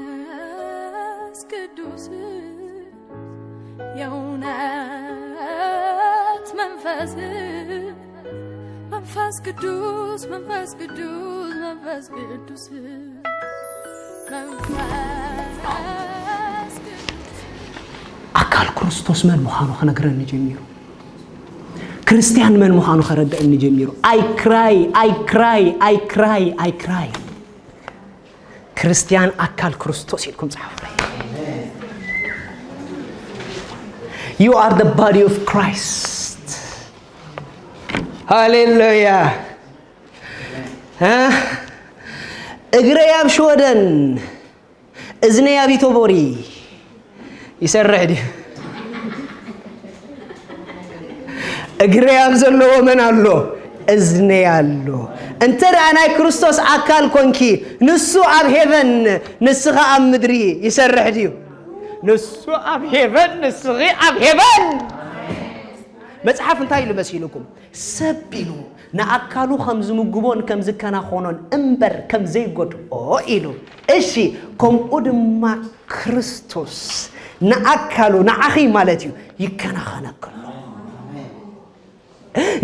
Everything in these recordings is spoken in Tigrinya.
መንፈስ ቅዱስ የእውነት መንፈስ፣ መንፈስ ቅዱስ፣ መንፈስ ቅዱስ፣ መንፈስ ቅዱስ፣ መንፈስ ቅዱስ። ኣካል ክርስቶስ መን ምዃኑ ክነግረኒ ጀሚሩ። ክርስትያን መን ምዃኑ ከረድእኒ ጀሚሩ። I cry, I cry, I cry, I cry። ክርስትያን ኣካል ክርስቶስ ኢልኩም ጸሓፉ። You are the body of Christ. ሃሌሉያ። እ? እግረይ ኣብ ሽወደን፣ እዝነይ ኣብ ኢቶቦሪ ይሰርሕ ድዩ? እግረይ ኣብ ዘለዎ መን ኣሎ? እዝነይ ኣሎ። እንተ ደኣ ናይ ክርስቶስ ኣካል ኮንኪ፣ ንሱ ኣብ ሄቨን፣ ንስኻ ኣብ ምድሪ ይሰርሕ ድዩ? ንሱ ኣብ ሄቨን፣ ንስኺ ኣብ ሄቨን። መጽሓፍ እንታይ ኢሉ መሲልኩም? ሰብ ኢሉ ንኣካሉ ከም ዝምግቦን ከም ዝከናኾኖን እምበር ከም ዘይጎድኦ ኢሉ። እሺ፣ ከምኡ ድማ ክርስቶስ ንኣካሉ፣ ንዓኺ ማለት እዩ፣ ይከናኸነክሎ።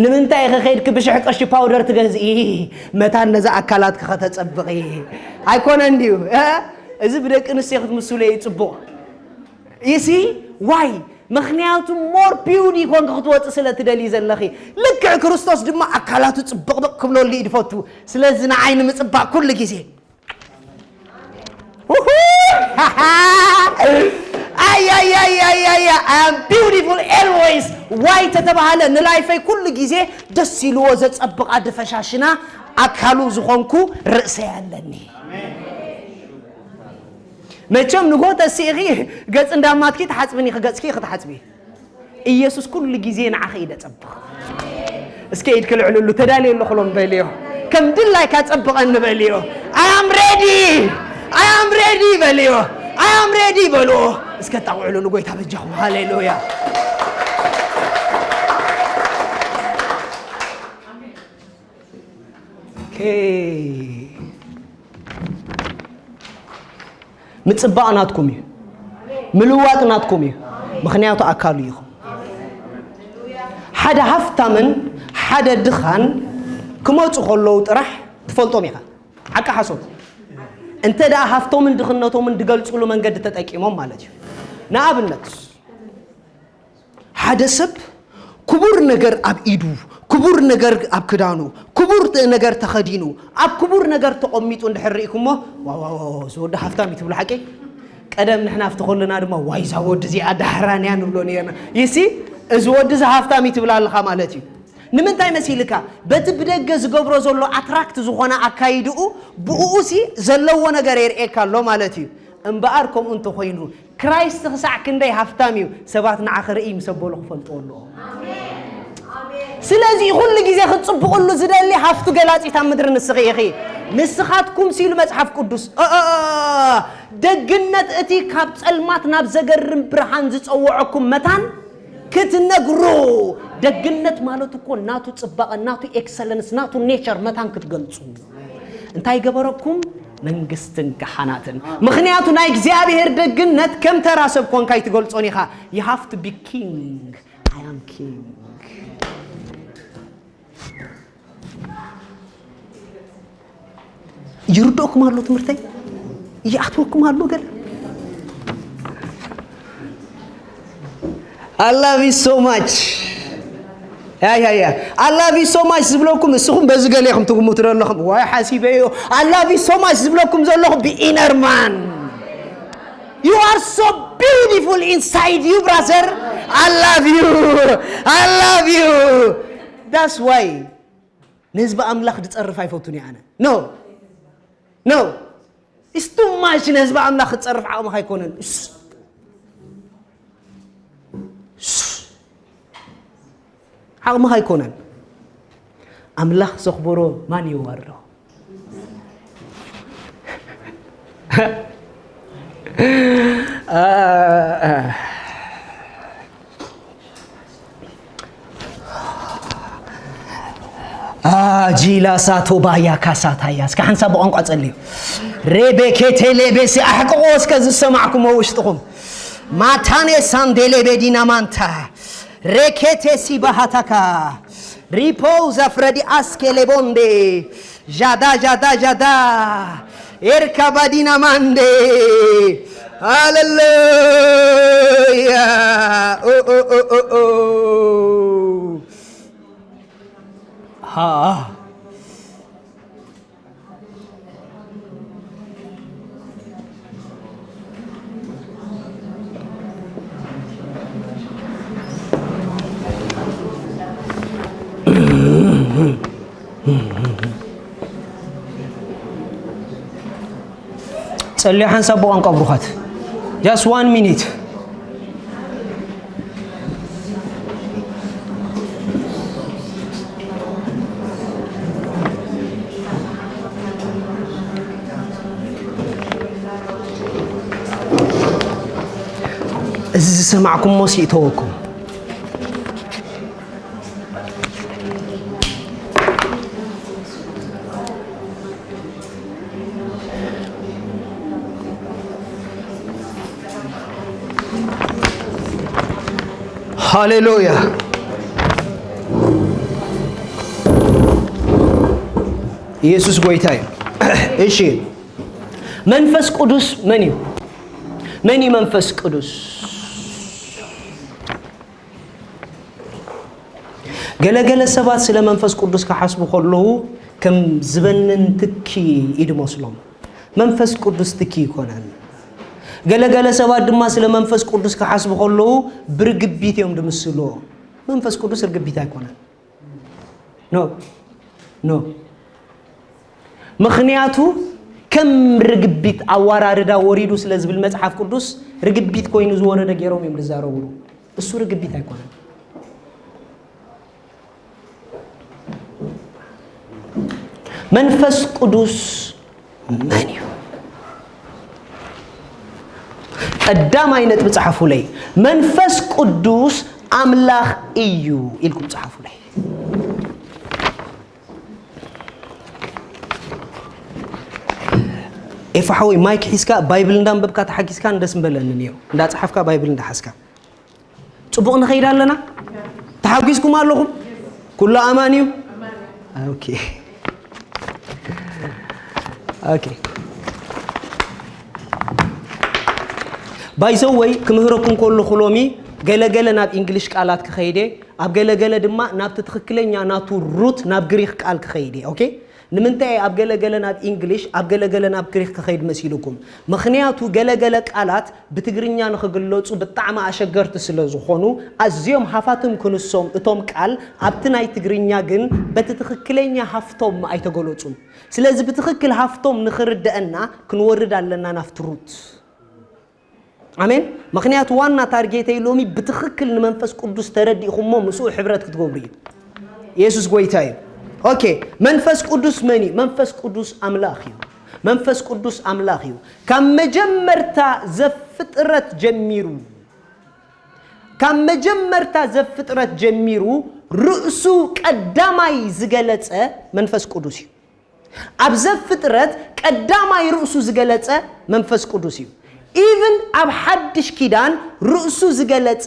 ንምንታይ ኢኺ ከይድኪ ብሽሕ ቀሺ ፓውደር ትገዝኢ? መታን ነዛ ኣካላትኪ ከተጸብቒ። ኣይኮነን ድዩ? እ? እዚ ብደቂ ኣንስትዮ ክትምስሉ እዩ ጽቡቕ። You see? Why? ምኽንያቱ more beauty ኮንኪ ክትወጺ ስለ ትደልዪ ዘለኺ። ልክዕ ክርስቶስ ድማ ኣካላቱ ጽብቕብቕ ክብለሉ እዩ ዝፈቱ። ስለዚ ንዓይ ንምጽባቕ ኩሉ ግዜ። ውሁ! ኣይ፣ ኣይ፣ ኣይ፣ ኣይ፣ ኣይ፣ I am beautiful always። ዋይ ተተባሃለ ንላይፈይ ኩሉ ግዜ ደስ ኢልዎ ዘጸብቓ ድፈሻሽና ኣካሉ ዝኾንኩ ርእሰይ ኣለኒ። መቸም ንጎ ተሲእኺ ገጽ እንዳማትኪ ትሓጽብኒ፣ ገጽኪ ክትሓጽቢ። ኢየሱስ ኩሉ ግዜ ንዓኺ እዩ ደጸብቕ። እስከ ኢድኪ ልዕልሉ፣ ተዳልየ ኣለኹ ሎም በልዮ። ከም ድላይካ ጸብቐኒ በልዮ። I am ready, I am ready በልዮ። I am ready በልዎ። እስከ ጣቕዕሉ ንጎይታ በጃኹም። ሃሌሉያ። ኦኬ። ምጽባቕ ናትኩም እዩ። ምልዋጥ ናትኩም እዩ። ምኽንያቱ ኣካሉ ኢኹም። ሓደ ሃፍታምን ሓደ ድኻን ክመጹ ከለዉ ጥራሕ ትፈልጦም ኢኻ። ሓቂ ሓሶት? እንተ ደኣ ሃፍቶምን ድኽነቶምን ድገልጹሉ መንገዲ ተጠቂሞም ማለት እዩ። ንኣብነት፣ ሓደ ሰብ ክቡር ነገር ኣብ ኢዱ፣ ክቡር ነገር ኣብ ክዳኑ፣ ክቡር ነገር ተኸዲኑ፣ ኣብ ክቡር ነገር ተቐሚጡ እንድሕር ርኢኩሞ፣ ዋው፣ ዋው፣ ዋው፣ እዚ ወዲ ሃፍታም እዩ ትብሉ ሓቂ? ቀደም ንሕና ኣብቲ ከለና ድማ፣ ዋይ፣ እዛ ወዲ እዚኣ ዳህራን እያ ንብሎ ነርና። ይሲ፣ እዚ ወዲ እዚ ሃፍታም እዩ ትብል ኣለኻ ማለት እዩ። ንምንታይ መሲልካ? በቲ ብደገ ዝገብሮ ዘሎ ኣትራክት ዝኾነ ኣካይድኡ፣ ብእኡሲ ዘለዎ ነገር የርእየካ ኣሎ ማለት እዩ። እምበኣር ከምኡ እንተኾይኑ፣ ክራይስት ክሳዕ ክንደይ ሃፍታም እዩ፣ ሰባት ንዓ ክርኢ ምስ ኣበሉ ክፈልጥዎ ኣለዎ። ስለዚ ኩሉ ግዜ ክትጽብቕሉ ዝደሊ ሃፍቱ ገላጺት ኣብ ምድሪ ንስኺ ኢኺ። ንስኻትኩም ሲሉ መጽሓፍ ቅዱስ፣ እ፣ እ፣ እ፣ ደግነት እቲ ካብ ጸልማት ናብ ዘገርም ብርሃን ዝጸውዐኩም መታን ክትነግሩ። ደግነት ማለት እኮ ናቱ ጽባቐ፣ ናቱ ኤክሰለንስ፣ ናቱ ኔቸር መታን ክትገልጹ። እንታይ ገበረኩም? መንግስትን ካህናትን። ምኽንያቱ ናይ እግዚኣብሔር ደግነት ከም ተራ ሰብ ኮንካ ኣይትገልጾን ኢኻ። You have to be king. I am king። ይርድኦኩም ኣሎ ትምህርተይ? ይኣትወኩም ኣሎ ገለ? I love you so much. ያ፣ ያ፣ ያ። I love you so much ዝብለኩም፣ እስኹም በዚ ገለ ኢኹም ትግምቱ ዘለኹም። ዋይ፣ ሓሲበዮ። I love you so much ዝብለኩም ዘለኹ ብኢነር ማን። You are so beautiful inside you, brother. I love you. I love you. That's why ንህዝቢ ኣምላኽ ዝጸርፍ ኣይፈቱን እየ ኣነ። No. No. It's too much ንህዝቢ ኣምላኽ ክጸርፍ ዓቕምኻ ኣይኮነን። እስ። እስ። ዓቕምኻ ኣይኮነን። ኣምላኽ ዘኽብሮ ማን የዋርዶ? ኣጂላ ሳቶ ባያ ካሳታያ። እስከ ሓንሳብ ብቋንቋ ጸልዩ። ሬቤኬቴ ሌቤሲ ኣሕቅቆ እስከ ዝሰማዕኩሞ ውሽጥኹም። ማታኔ ሳንዴሌ ቤዲና ማንታ። ሬኬቴ ሲባሃታካ። ሪፖውዛ ፍረዲ ኣስኬ ሌቦንዴ። ዣዳ፣ ዣዳ፣ ዣዳ። ኤርካ ባዲና ማንዴ። ሃሌሉያ። ኦ፣ ኦ፣ ኦ፣ ኦ፣ ኦ። ሃ። ጸልዩ ሓንሳብ ብቋንቋ ብሩኻት። Just one minute። እዚ ዝሰማዕኩሞ ሲእተወኩም። ሃሌሉያ። ኢየሱስ ጎይታ እዩ። እሺ፣ መንፈስ ቅዱስ መን እዩ? መን እዩ መንፈስ ቅዱስ? ገለገለ ሰባት ስለ መንፈስ ቅዱስ ክሓስቡ ከለዉ ከም ዝበንን ትኪ እዩ ዝመስሎም። መንፈስ ቅዱስ ትኪ ይኮነን። ገለገለ ሰባት ድማ ስለ መንፈስ ቅዱስ ክሓስቡ ከለዉ ብርግቢት እዮም ዝምስልዎ። መንፈስ ቅዱስ ርግቢት ኣይኮነን። ኖ፣ ኖ። ምኽንያቱ ከም ርግቢት ኣወራርዳ ወሪዱ ስለ ዝብል መጽሓፍ ቅዱስ፣ ርግቢት ኮይኑ ዝወረደ ገይሮም እዮም ዝዛረብሉ። እሱ ርግቢት ኣይኮነን። መንፈስ ቅዱስ መን እዩ? ቀዳማይ ነጥቢ ጸሓፉለይ። መንፈስ ቅዱስ ኣምላኽ እዩ ኢልኩም ጸሓፉለይ። ኤፋ ሓወይ፣ ማይክ ሒዝካ ባይብል እንዳንበብካ ተሓጊዝካ ደስ ምበለኒ ነይሩ። እንዳጸሓፍካ ባይብል እንዳሓዝካ። ጽቡቕ ንኸይድ ኣለና? ተሓጒስኩም ኣለኹም? ኩሉ ኣማን እዩ? ኦኬ። ኦኬ። ባይ ዘ ወይ ክምህረኩም ከለኹ ሎሚ ገለገለ ናብ ኢንግሊሽ ቃላት ክኸይደ፣ ኣብ ገለገለ ድማ ናብቲ ትኽክለኛ ናቱ ሩት ናብ ግሪኽ ቃል ክኸይደ። ኦኬ? ንምንታይ ኣብ ገለገለ ናብ ኢንግሊሽ፣ ኣብ ገለገለ ናብ ግሪኽ ክኸይድ መሲልኩም? ምኽንያቱ ገለገለ ቃላት ብትግርኛ ንኽግለጹ ብጣዕሚ ኣሸገርቲ ስለ ዝኾኑ፣ ኣዝዮም ሃፋትም ክንሶም እቶም ቃል ኣብቲ ናይ ትግርኛ ግን በቲ ትኽክለኛ ሃፍቶም ኣይተገለጹን። ስለዚ ብትኽክል ሃፍቶም ንኽርደአና ክንወርድ ኣለና ናብቲ ሩት። ኣሜን። ምኽንያቱ ዋና ታርጌተይ ሎሚ ብትኽክል ንመንፈስ ቅዱስ ተረዲእኹሞ ምስኡ ሕብረት ክትገብሩ እዩ። ኢየሱስ ጎይታ እዩ። ኦኬ፣ መንፈስ ቅዱስ መን እዩ? መንፈስ ቅዱስ ኣምላኽ እዩ። መንፈስ ቅዱስ ኣምላኽ እዩ። ካብ መጀመርታ ዘፍጥረት ጀሚሩ፣ ካብ መጀመርታ ዘፍጥረት ጀሚሩ ርእሱ ቀዳማይ ዝገለጸ መንፈስ ቅዱስ እዩ። ኣብ ዘፍጥረት ቀዳማይ ርእሱ ዝገለጸ መንፈስ ቅዱስ እዩ። ኢቭን ኣብ ሓድሽ ኪዳን ርእሱ ዝገለጸ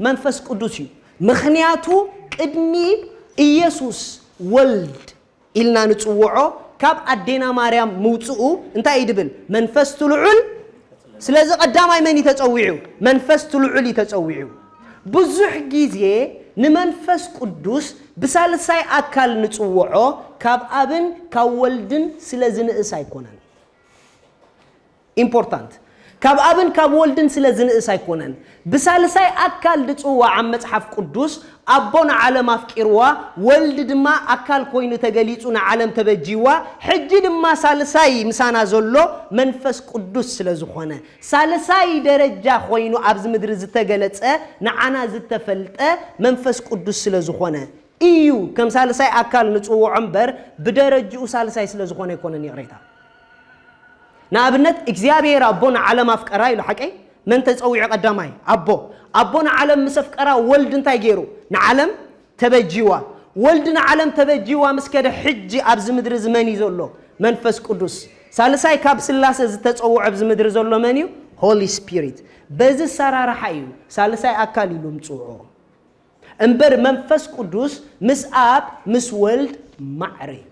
መንፈስ ቅዱስ እዩ። ምኽንያቱ ቅድሚ ኢየሱስ ወልድ ኢልና ንጽውዖ ካብ ኣዴና ማርያም ምውጽኡ እንታይ እዩ ድብል? መንፈስ ትልዑል። ስለዚ ቀዳማይ መን እዩ ተጸዊዑ? መንፈስ ትልዑል እዩ ተጸዊዑ። ብዙሕ ግዜ ንመንፈስ ቅዱስ ብሳልሳይ ኣካል ንጽውዖ ካብ ኣብን ካብ ወልድን ስለ ዝንእስ ኣይኮነን። ኢምፖርታንት። ካብ ኣብን ካብ ወልድን ስለ ዝንእስ ኣይኮነን። ብሳልሳይ ኣካል ዝጽዋዕ ኣብ መጽሓፍ ቅዱስ ኣቦ ንዓለም ኣፍቂርዋ፣ ወልድ ድማ ኣካል ኮይኑ ተገሊጹ ንዓለም ተበጂዋ፣ ሕጂ ድማ ሳልሳይ ምሳና ዘሎ መንፈስ ቅዱስ ስለ ዝኾነ፣ ሳልሳይ ደረጃ ኮይኑ ኣብዚ ምድሪ ዝተገለጸ ንዓና ዝተፈልጠ መንፈስ ቅዱስ ስለ ዝኾነ እዩ ከም ሳልሳይ ኣካል ንጽውዖ እምበር ብደረጅኡ ሳልሳይ ስለ ዝኾነ ኣይኮነን። ይቕሬታ። ንኣብነት እግዚኣብሔር ኣቦ ንዓለም ኣፍቀራ ኢሉ ሓቀይ መን ተጸዊዑ ቀዳማይ? ኣቦ። ኣቦ ንዓለም ምስ ኣፍቀራ ወልድ እንታይ ገይሩ? ንዓለም ተበጂዋ። ወልድ ንዓለም ተበጂዋ ምስ ከደ ሕጂ ኣብዚ ምድሪ እዚ መን እዩ ዘሎ? መንፈስ ቅዱስ። ሳልሳይ ካብ ስላሴ ዝተጸውዐ ኣብዚ ምድሪ ዘሎ መን እዩ? ሆሊ ስፒሪት። በዚ ኣሰራርሓ እዩ ሳልሳይ ኣካል ኢሉ ምጽውዖ። እምበር መንፈስ ቅዱስ ምስ ኣብ ምስ ወልድ ማዕረ እዩ።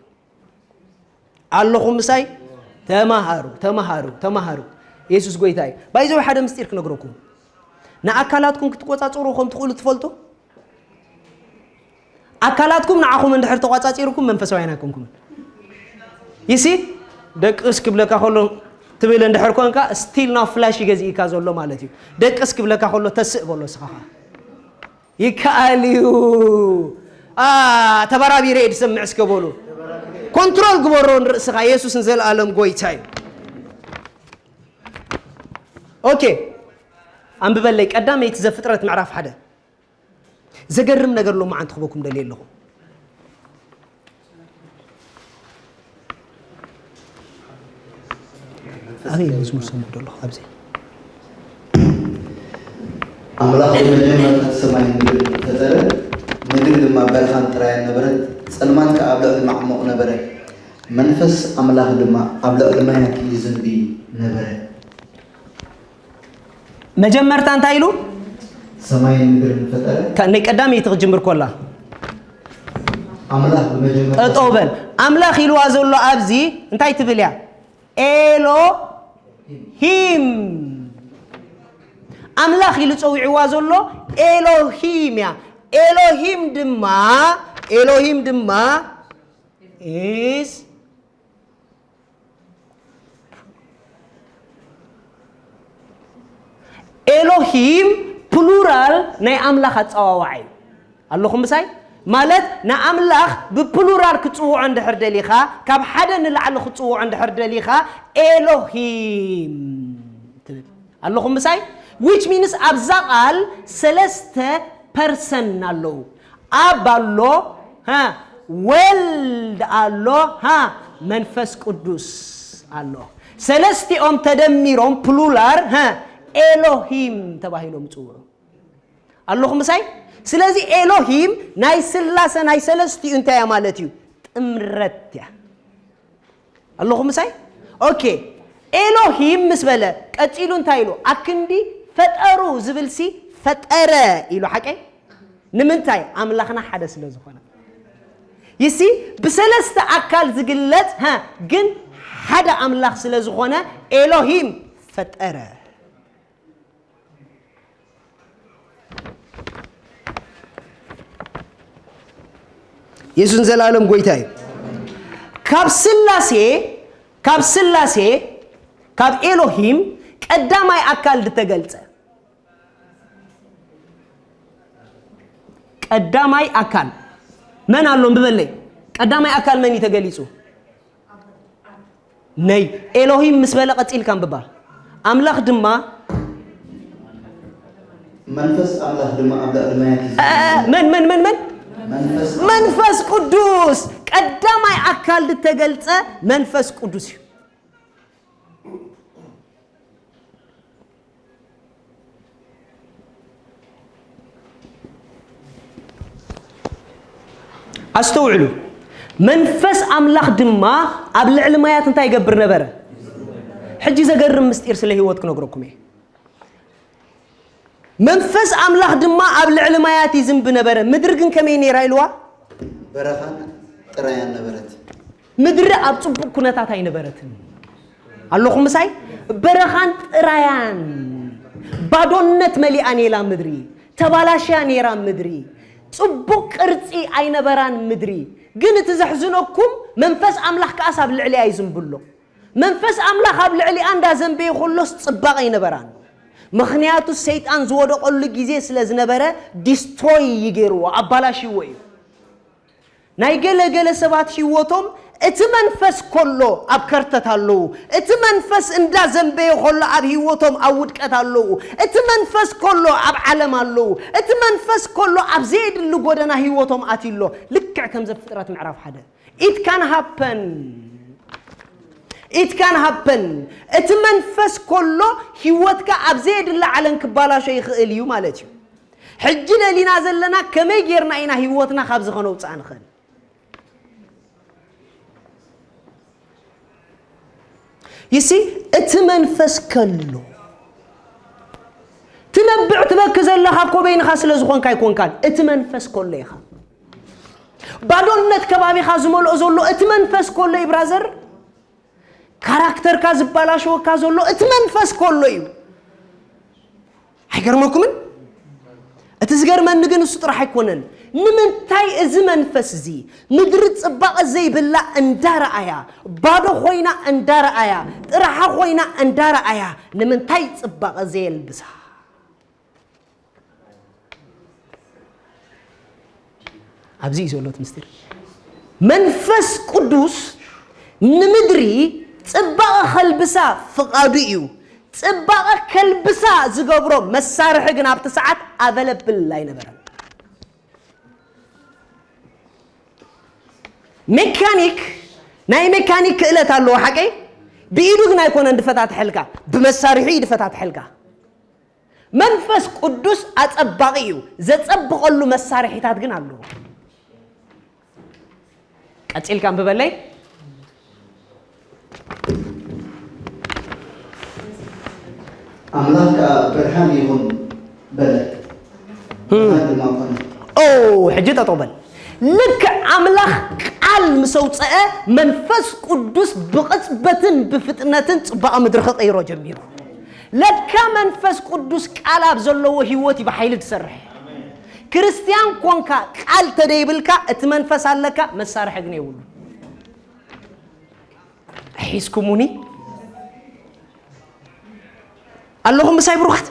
ኣለኹም ምሳይ? ተማሃሩ፣ ተማሃሩ፣ ተማሃሩ። የሱስ ጎይታ እዩ። ባይዘው ሓደ ምስጢር ክነግረኩም። ንኣካላትኩም ክትቆጻጸሩ ከም ትኽእሉ ትፈልጡ? ኣካላትኩም ንዓኹም እንድሕር ተቋጻጺርኩም መንፈሳውያን ኣይኮንኩምን። ይሲ ደቅስ ክብለካ ከሎ ትብል እንድሕር ኮንካ ስቲል ናው ፍላሽ ይገዝእካ ዘሎ ማለት እዩ። ደቅስ ክብለካ ከሎ ተስእ በሎ ስኻ ኸኣ። ይከኣል እዩ። አ፣ ተበራቢረ እየ ዝሰምዕ እስከ በሉ። ኮንትሮል ግበሮ ንርእስኻ። የሱስ ንዘለኣለም ጎይታ እዩ። ኦኬ፣ ኣንብበለይ ቀዳመይቲ ዘፍጥረት ምዕራፍ ሓደ። ዘገርም ነገር ሎማዓንቲ ክበኩም ደልየ ኣለኹ። ኣበይ መዝሙር ሰምዕ ደለኹ ኣብዚ? ኣምላኽ ብመጀመርታ ሰማይን ምድርን ፈጠረ፣ ምድሪ ድማ በረኻን ጥራያን ነበረት፣ ጸልማት ከኣ ኣብ ልዕሊ ማዕሙቕ ነበረ። መንፈስ ኣምላኽ ድማ ኣብ ልዕሊ ማያት ይዝንቢ ነበረ። መጀመርታ እንታይ ኢሉ? ሰማይን ምድርን ፈጠረ። ካ- ናይ ቀዳመይቲ ክጅምር ኮላ ኣምላኽ ብመጀመርታ ጠጠው በል። ኣምላኽ ኢልዋ ዘሎ ኣብዚ እንታይ ትብል እያ? ኤሎሂም። ኣምላኽ ኢሉ ጸዊዕዋ ዘሎ ኤሎሂም እያ። ኤሎሂም ድማ ኤሎሂም ድማ is ኤሎሂም ፕሉራል ናይ ኣምላኽ ኣጸዋዋዓ እዩ። ኣለኹም ምሳይ? ማለት ንኣምላኽ ብፕሉራል ክጽውዖ እንድሕር ደሊኻ፣ ካብ ሓደ ንላዕሊ ክጽውዖ እንድሕር ደሊኻ ኤሎሂም ትብል። ኣለኹም ምሳይ? Which means ኣብዛ ቃል ሰለስተ ፐርሰን ኣለዉ። ኣብ ኣሎ፣ ሃ፣ ወልድ ኣሎ፣ ሃ፣ መንፈስ ቅዱስ ኣሎ። ሰለስቲኦም ተደሚሮም ፕሉላር፣ ሃ፣ ኤሎሂም ተባሂሎም ይጽውዑ። ኣለኹም ምሳይ? ስለዚ ኤሎሂም ናይ ስላሴ ናይ ሰለስቲኡ እንታይ እያ ማለት እዩ? ጥምረት እያ። ኣለኹም ምሳይ? ኦኬ። ኤሎሂም ምስ በለ ቀጺሉ እንታይ ኢሉ? ኣክንዲ ፈጠሩ ዝብል ሲ ፈጠረ ኢሉ ሓቀይ? ንምንታይ? ኣምላኽና ሓደ ስለ ዝኾነ። ይሲ ብሰለስተ ኣካል ዝግለጽ፣ ሃ፣ ግን ሓደ ኣምላኽ ስለ ዝኾነ ኤሎሂም ፈጠረ። የሱስ ንዘለኣለም ጎይታ እዩ። ካብ ስላሴ፣ ካብ ስላሴ፣ ካብ ኤሎሂም ቀዳማይ ኣካል ዝተገልጸ። ቀዳማይ ኣካል መን ኣሎ? ብበለይ። ቀዳማይ ኣካል መን እዩ ተገሊጹ? ነይ። ኤሎሂም ምስ በለ ቀጺልካ ኣንብባ። ኣምላኽ ድማ መንፈስ ኣምላኽ ድማ ኣብ ልዕሊ ማያት እዩ እ፣ መን፣ መን፣ መን፣ መን? መንፈስ መንፈስ ቅዱስ። ቀዳማይ ኣካል ዝተገልጸ መንፈስ ቅዱስ እዩ። ኣስተውዕሉ። መንፈስ ኣምላኽ ድማ ኣብ ልዕሊ ማያት እንታይ ይገብር ነበረ? ሕጂ ዘገርም ምስጢር ስለ ህይወት ክነግረኩም እየ። መንፈስ ኣምላኽ ድማ ኣብ ልዕሊ ማያት ይዝንቢ ነበረ። ምድሪ ግን ከመይ ነይራ ኢልዋ? በረኻን ጥራያን ነበረት። ምድሪ ኣብ ጽቡቕ ኩነታት ኣይነበረትን። ኣለኹም ምሳይ? በረኻን ጥራያን፣ ባዶነት መሊኣ ነይራ ምድሪ፣ ተባላሽያ ነይራ ምድሪ፣ ጽቡቕ ቅርጺ ኣይነበራን ምድሪ። ግን እቲ ዘሕዝነኩም መንፈስ ኣምላኽ ከኣስ ኣብ ልዕሊኣ ይዝንብሎ። መንፈስ ኣምላኽ ኣብ ልዕሊኣ እንዳዘንበየ ከሎስ ጽባቐ ኣይነበራን። ምኽንያቱ ሰይጣን ዝወደቐሉ ግዜ ስለ ዝነበረ ዲስትሮይ ይገይርዎ፣ ኣባላሽዎ እዩ። ናይ ገለ ገለ ሰባት ህይወቶም እቲ መንፈስ ከሎ ኣብ ከርተት ኣለዉ። እቲ መንፈስ እንዳዘንበየ ከሎ ኣብ ህይወቶም ኣብ ውድቀት ኣለዉ። እቲ መንፈስ ከሎ ኣብ ዓለም ኣለዉ። እቲ መንፈስ ከሎ ኣብ ዘየድሊ ጎደና ህይወቶም ኣትዩ ኣሎ። ልክዕ ከም ዘፍጥረት ምዕራፍ ሓደ። It can happen. It can happen. እቲ መንፈስ ከሎ ህይወትካ ኣብ ዘየድሊ ዓለም ክባላሾ ይኽእል እዩ ማለት እዩ። ሕጂ ደሊና ዘለና ከመይ ጌርና ኢና ህይወትና ካብዚ ከነውፅኣ ንኽእል? ይሲ እቲ መንፈስ ከሎ ትነብዕ ትበኪ ዘለኻ እኮ በይንኻ ስለ ዝኾንካ ኣይኮንካን። እቲ መንፈስ ከሎ ኢኻ። ባዶነት ከባቢኻ ዝመልኦ ዘሎ እቲ መንፈስ ከሎ እዩ ብራዘር። ካራክተርካ ዝበላሸወካ ዘሎ እቲ መንፈስ ከሎ እዩ። ኣይገርመኩምን? እቲ ዝገርመኒ ግን እሱ ጥራሕ ኣይኮነን። ንምንታይ እዚ መንፈስ እዚ ምድሪ ጽባቐ ዘይብላ እንዳረኣያ፣ ባዶ ኮይና እንዳረኣያ፣ ጥርሓ ኮይና እንዳረኣያ፣ ንምንታይ ጽባቐ ዘየልብሳ? ኣብዚ እዩ ዘሎ እቲ ምስጢር። መንፈስ ቅዱስ ንምድሪ ጽባቐ ከልብሳ ፍቓዱ እዩ። ጽባቐ ከልብሳ ዝገብሮ መሳርሒ ግን ኣብቲ ሰዓት ኣቨለብል ኣይነበረን። ሜካኒክ ናይ ሜካኒክ ክእለት ኣለዎ ሓቀይ። ብኢዱ ግን ኣይኮነን ድፈታትሐልካ፣ ብመሳርሒ እዩ ድፈታትሐልካ። መንፈስ ቅዱስ ኣጸባቒ እዩ። ዘጸብቐሉ መሳርሒታት ግን ኣለዎ። ቀጺልካ እንብበለይ። ኣምላኽ ከኣ ብርሃን ይኹን በለ፣ ብርሃን ድማ ኮነ። ኦ ሕጂ ጠጠው በል። ልክዕ ኣምላኽ ቃል ምስ ኣውፀአ መንፈስ ቅዱስ ብቕጽበትን ብፍጥነትን ጽባቐ ምድሪ ክቕይሮ ጀሚሩ። ለካ መንፈስ ቅዱስ ቃል ኣብ ዘለዎ ህይወት እዩ ብሓይሊ ትሰርሕ። ክርስትያን ኮንካ ቃል ተደይብልካ እቲ መንፈስ ኣለካ መሳርሒ ግን የብሉ። ሒዝኩሙኒ ኣለኹም ምሳይ ብሩኻት።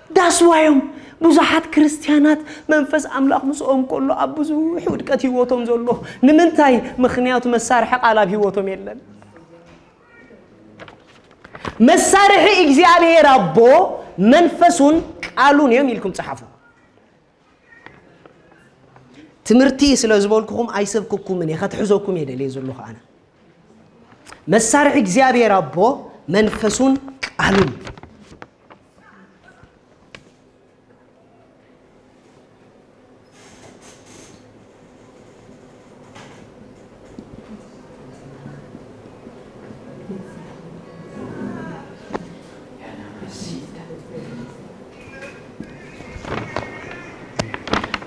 ዳስዋዮም ብዙሓት ክርስትያናት መንፈስ ኣምላኽ ምስኦም ከሎ ኣብ ብዙሕ ውድቀት ህይወቶም ዘሎ ንምንታይ? ምኽንያቱ መሳርሒ ቃል ኣብ ህይወቶም የለን። መሳርሒ እግዚኣብሔር ኣቦ መንፈሱን ቃሉን እዮም ኢልኩም ጸሓፉ። ትምህርቲ ስለ ዝበልኩኹም ኣይሰብክኩምን እየ፣ ከትሕዘኩም እየ ደልየ ዘለኹ ኣነ። መሳርሒ እግዚኣብሔር ኣቦ መንፈሱን ቃሉን።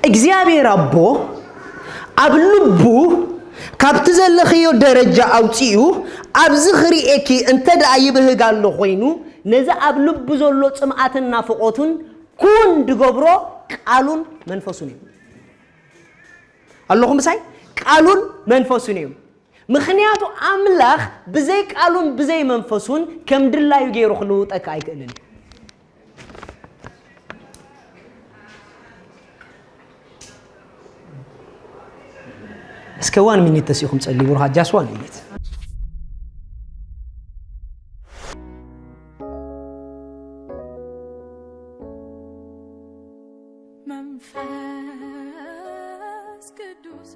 እግዚኣብሔር ኣቦ ኣብ ልቡ ካብቲ ዘለኽዮ ደረጃ ኣውፂኡ ኣብዚ ክርእየኪ እንተ ደኣ ይብህግ ኣሎ ኮይኑ ነዚ ኣብ ልቡ ዘሎ ፅምኣትን ናፍቖቱን ኩን ድገብሮ ቃሉን መንፈሱን እዩ። ኣለኹም ምሳይ? ቃሉን መንፈሱን እዩ። ምኽንያቱ ኣምላኽ ብዘይ ቃሉን ብዘይ መንፈሱን ከም ድላዩ ገይሩ ክልውጠካ ኣይክእልን እዩ። እስከ ዋን ሚኒት ተሲኹም ጸልዩ ብሩኻ just one minute። መንፈስ ቅዱስ